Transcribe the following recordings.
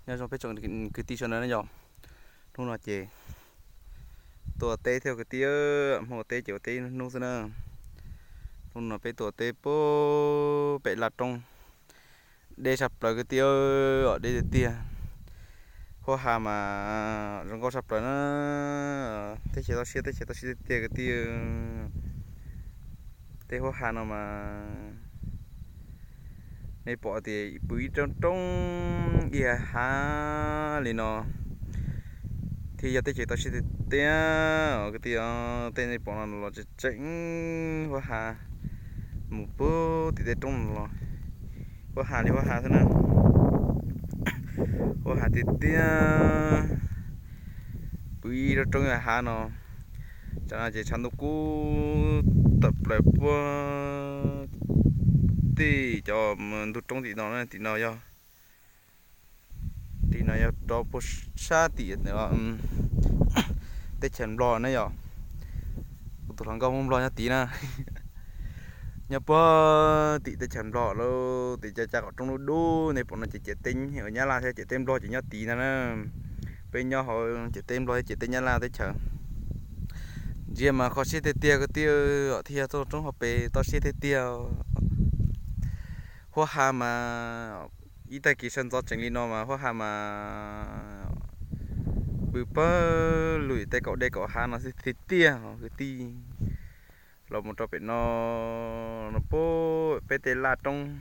Nyob zoo peb tsoom kwv tij sawv daws na yom. Hnub no ces tuaj teb thiab kwv tij, hmo teb ces ua teb hnub xwb na. Hnub no peb tuaj teb pem laj roob, deb tshaj plaws kwv tij, deb tiag tiag. Huab ha mas zoo nkauj tshaj plaws na. Teb chaws toj siab, teb chaws toj siab tiag tiag kwv tij. Tej huab ha no mas nej pom tias pw ib roob roob ib hav li no, thiab yog teb chaws toj siab tiag tiag kwv tij. Tej nej pom no los tseem tseem huab ha, mus puag tim tej roob los huab ha li huab ha xwb na. Huab ha tiag tiag, pw ib roob roob ib hav no. Tsam no ces tshav ntuj kub tawm plaws puag tim cov ntug roob tim no, tim no yog, tim no yog rov puag sab tim teb chaws Nplog na yom. Kuv tus hluas nkauj Hmoob Nplog nyob tid na. Nyob puag tim teb chaws Nplog lawm, tim cov caj qaum roob dub dub nej pom no ces ciam teb Nyab Laj thiab ciam teb Nplog ces nyob tid ntag na. Peb nyob hauv ciam teb Nplog thiab ciam teb Nyab Laj teb chaws. Ntsia mas kho siab tiag tiag kwv tij, thiab yog tuaj roob hauv pes toj siab tiag tiag. Huab ha mas ib tag kis sawv ntxov tsees li no mas huab ha mas pw pawg lug tej kaum dej kaum hav no xwb tiag tiag kwv tij. Los mus rau pem no, no puag pem tej laj roob,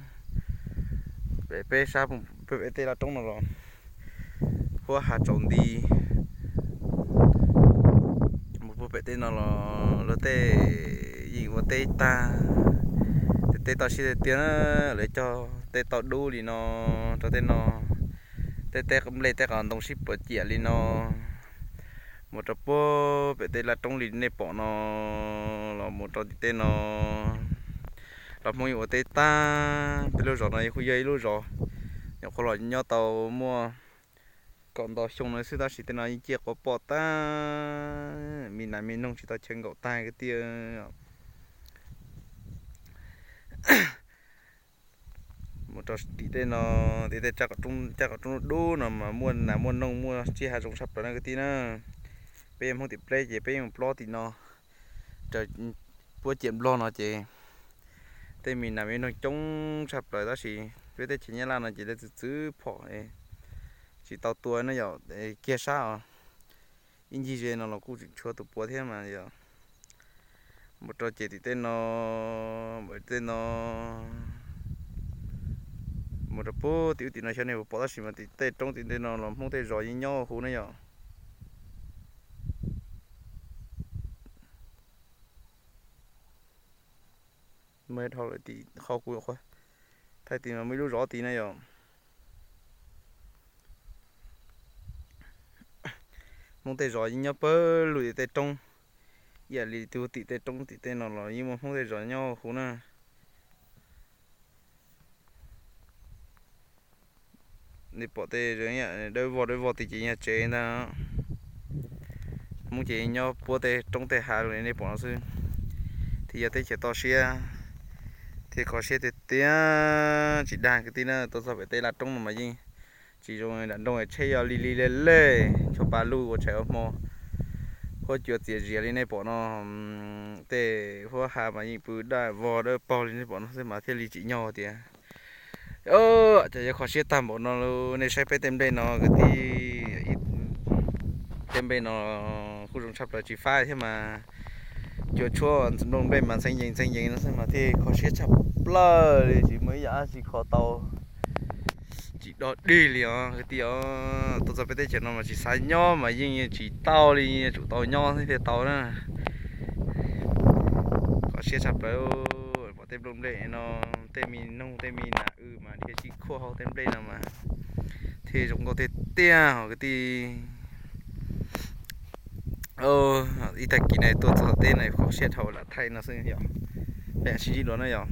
pem peb sab pem tej laj roob no los huab ha tsaus nti. Mus puag pem tej no los lawv tej yeej ua teb tag, tej teb toj siab tiag tiag na. Lawv cog tej toj dub li no rau tej no, tej teb nplej tej qos ntoo sib puas ciam li no. Mus rau puag pem tej laj roob li nej pom no, los mus rau tim tej no, los Hmoob yeej ua teb tag. Peb lub zos no yeej yog ib lub zos nyuam qhuav los nyob tau muaj kaum ntau xyoo no xwb tab sis tej no yeej ciaj quas pom tag, me nas me noog tsis tau chaw nkaum tag kwv tij. Mus rau tim tej no, tim tej caj qaum roob dub no mas muaj nas muaj noog muaj tsiaj hav zoov tshaj plaws na kwv tij na. Peb yog Hmoob tim pleb ces peb yeej plob tim no, raws puab ciam Nplog no ces tej me nas me noog coob tshaj plaws tab sis peb teb chaws Nyab Laj no ces lawv txwv txwv phom tsis tau tua na yom, kiag sab os. Ib ncig ze no los kuj tseem tshuav tus puav thiab mas yog. Mus rau ces tim tej no, mus tej no, mus rau puag tim ub tim no xyov nej puas pom tab sis mas tim tej roob tim tej no los Hmoob tej zos yeej nyob huv na yom. Muaj dhau lawm tim qhov kuv nyuam qhuav thaij tim mas muaj ib lub zos tid na yom. Hmoob tej zos yeej nyob pawg lug tim tej roob, ib yam li tus tim tej roob tim tej no los yeej muaj Hmoob tej zos nyob huv na. Nej pom tej dawb vog dawb vog tid ces yog tsev ntag. Hmoob ces nyob puab tej roob tej hav li nej pom no xwb, thiaj yog teb chaws toj siab thiab kho siab tiag tiag. Tsis dag kwv tij na, tuaj txog pem tej laj roob no mas yeej tsis zoo nram nroog, tsheb yog li li lej lej, tshuav pas lug ua tshais ua hmo, huab cua txias zias li nej pom no. Tej huab ha mas yeej pw daj vog dawb paug li nej pom no xwb mas thiaj li tsim nyog tias cov yuav kho siab tag npaum no. Nej saib peb tej nplej no kwv tij, tej nplej no kuj zoo tshaj plaws tsis fab thiab mas, cua tshuab nplooj nplej mas ntxhee yees ntxhee yees no xwb mas thiaj kho siab tshaj plaws li, tsis muaj ib yam dab tsi kho tau. Tsis dog dig li os kwv tij os. Tuaj txog peb teb chaws no mas tsis xav nyob mas yeej tsis tau li, tsum tau nyob thiaj tau na. Kho siab tshaj plaws, pom tej nplooj nplej no, tej me noog tej me nas w mas dhia sib khuaj hauv tej nplej no mas thiaj zoo nkauj tiag tiag os kwv tij. Ib tag kis no tuaj txog teb no kho siab dhau lam thaij no xwb yom. Peb sib ntsib dua na yom.